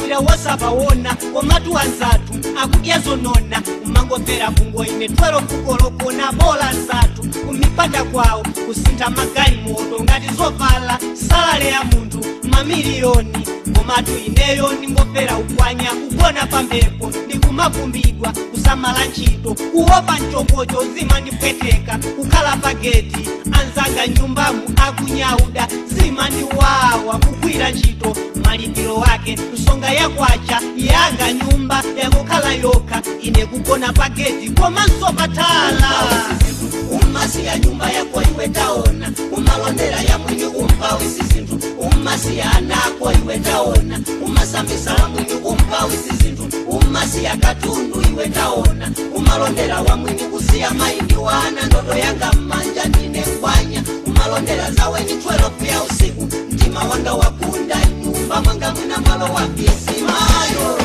Thawira wosapawona, komatu anzathu akudya zonona. Umangomvera kungo ine 12 kukolokona bola nzathu kumipanda kwawo kusintha magalimoto ngati zovala, salary ya munthu mamiliyoni. Komatu ineyo ndingomvera ukwanya, kugona pambepo ndikumakumbidwa, kusamala ntchito, kuopa mchokocho, zimandipweteka kukhala pageti anzanga nyumbamu akunyauda, zimandiwawa kugwira ntchito malipiro wake msonga yakwacha, yanga nyumba yakukhala yokha, ine kugona pageti komanso patala. Umasiya nyumba yako iwe taona, umalondera ya mwini umpawisi zinthu. Umasiya anako iwe taona, umasambisa wa mwini umpawisi zinthu. Umasiya katundu iwe taona, umalondera wa mwini kusiya maindi wana. Ndodo yanga mmanja ndine ngwanya, umalondera zaweni 12 ya usiku. Mtima wanga wakunda, nyumba mwanga mwina mwalo wa fisi mayo.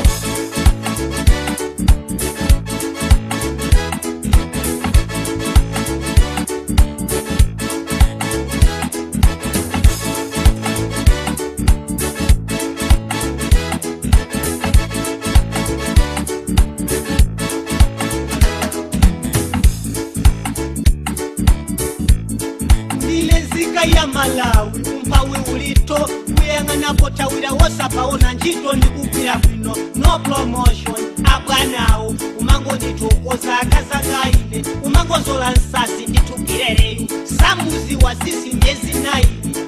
Ndine nzika ya Malawi, umphawi ulito kuyang'anapo thawira wosapaona ntchito ndikugwira bwino, no promotion. Abwanawo umangonditokoza, akazanga ine umangozola nsasi ndithukirereyu samuzi wa sisi myezi 9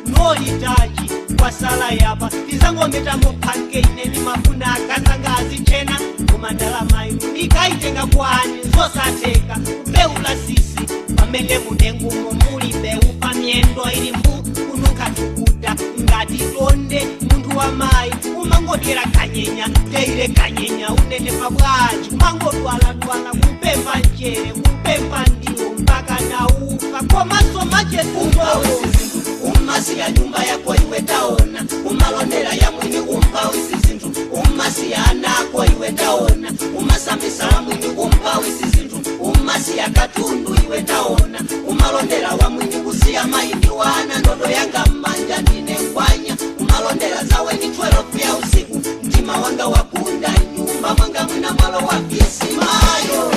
nolitachi kwasala yapa tizangometamo phanke. Ine ndimafuna akazanga azichena, koma ndalama inu ndikaitenga kwani? Nzosatheka kubeula sisi pamene munengumo muli bewu pamyendo ili mbu kunuka tukuta ngati tonde. Munthu wa mayi umangodyera kanyenya teire kanyenya, unene pabwanji kumangodwaladwala, kupempha mchere, kupempha ndiwo mpaka naufa, komanso machetuzo. Umasiya nyumba yako iwe taona, umalondera ya mwini umpawisi zinthu. Umasiya anako iwe taona, umasambisa wa mwini umpawisi zinthu. Umasiya katundu iwe taona, umalondera wa mwini kusiya maindi wana. Ndodo yanga mmanja ndine ngwanya, umalondera zaweni 12 ya usiku. Mtima wanga wakunda, nyumba mwanga mwina mwalo wa fisi mayo.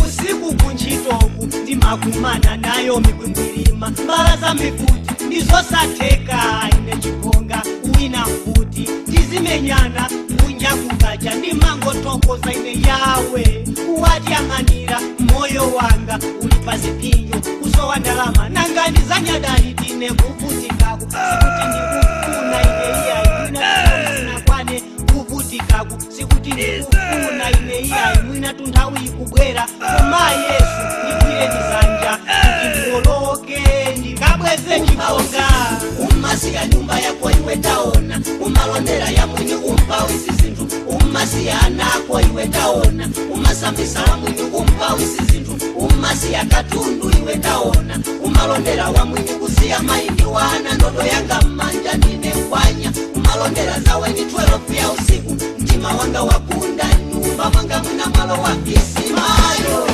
Usiku kuntchitoku ndimakumana nayo mikwingwirima, mbala za mifuti ndizosatheka. Ine chiponga wina mfuti tizimenyana kunja kukacha, ndimangothokoza ine yawe kuwatiyang'anira. Moyo wanga uli pazipinjo kusowa ndalama, nanga ndizanyadali tine kuvutikaku? Sikuti ndikufuna ine iyayi, mwina kwane kuvutikaku. Sikuti ndikufuna ine iyayi, mwina tunthawi ikubwera, koma Yesu ndigwire ndizanja kuti ndiwoloke ndikabweze chiponga. Umasiya nyumba yako iwe taona, umalondera ya mwini umpawisi zinthu. Umasiya anako iwe taona, umasambisa wa mwini umpawisi zinthu. Umasiya katundu iwe taona, umalondera wa mwini kusiya maindi wana. Ndodo yanga mmanja ndine ngwanya, umalondera zaweni 12 ya usiku. Mtima wanga wakunda, nyumba mwanga mwina mwalo wa fisi mayo.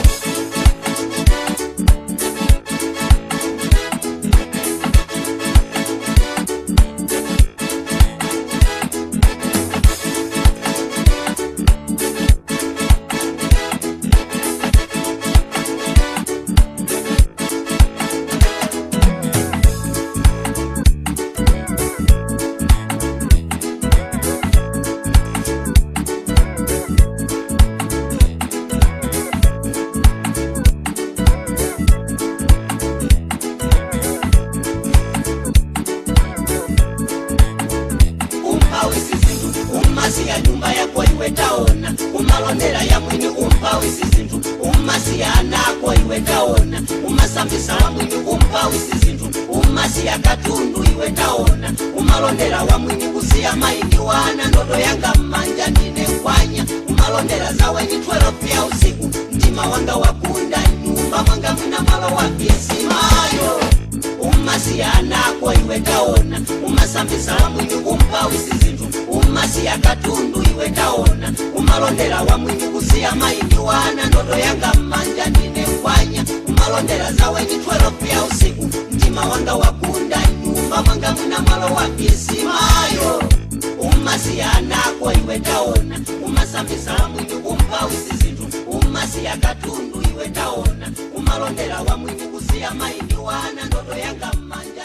Umpawisi zinthu, umasiya nyumba yako iwe taona, umalondera ya mwini umpawisi zinthu. Umasiya anako iwe taona, umasambisa wa mwini umpawisi zinthu. Umasiya katundu iwe taona, umalondera wa mwini kusiya maindi wana. Ndodo yanga mmanja ndine ngwanya, umalondera zaweni 12 ya usiku. Mtima wanga wakunda nyumba Nyumba mwanga muna malo wa isimayo. Umasiyanako iwe taona, umasambisa wamwinyi umpawisi zinthu. Umasiya katundu iwe taona, umalondera wamwinyi kusiya maindiwana. Ndodo yanga mmanja ndine ngwanya, umalondera zawenyi 12 ya usiku. Mtima wanga wakunda, nyumba mwanga muna malo wa isimayo. Umasiyanako iwe taona, umasambisa wamwinyi umpawisi zinthu. Umasiya katundu iwe taona, umalondera wamwinyi kusiya maindiwana. Ndodo yanga mmanja.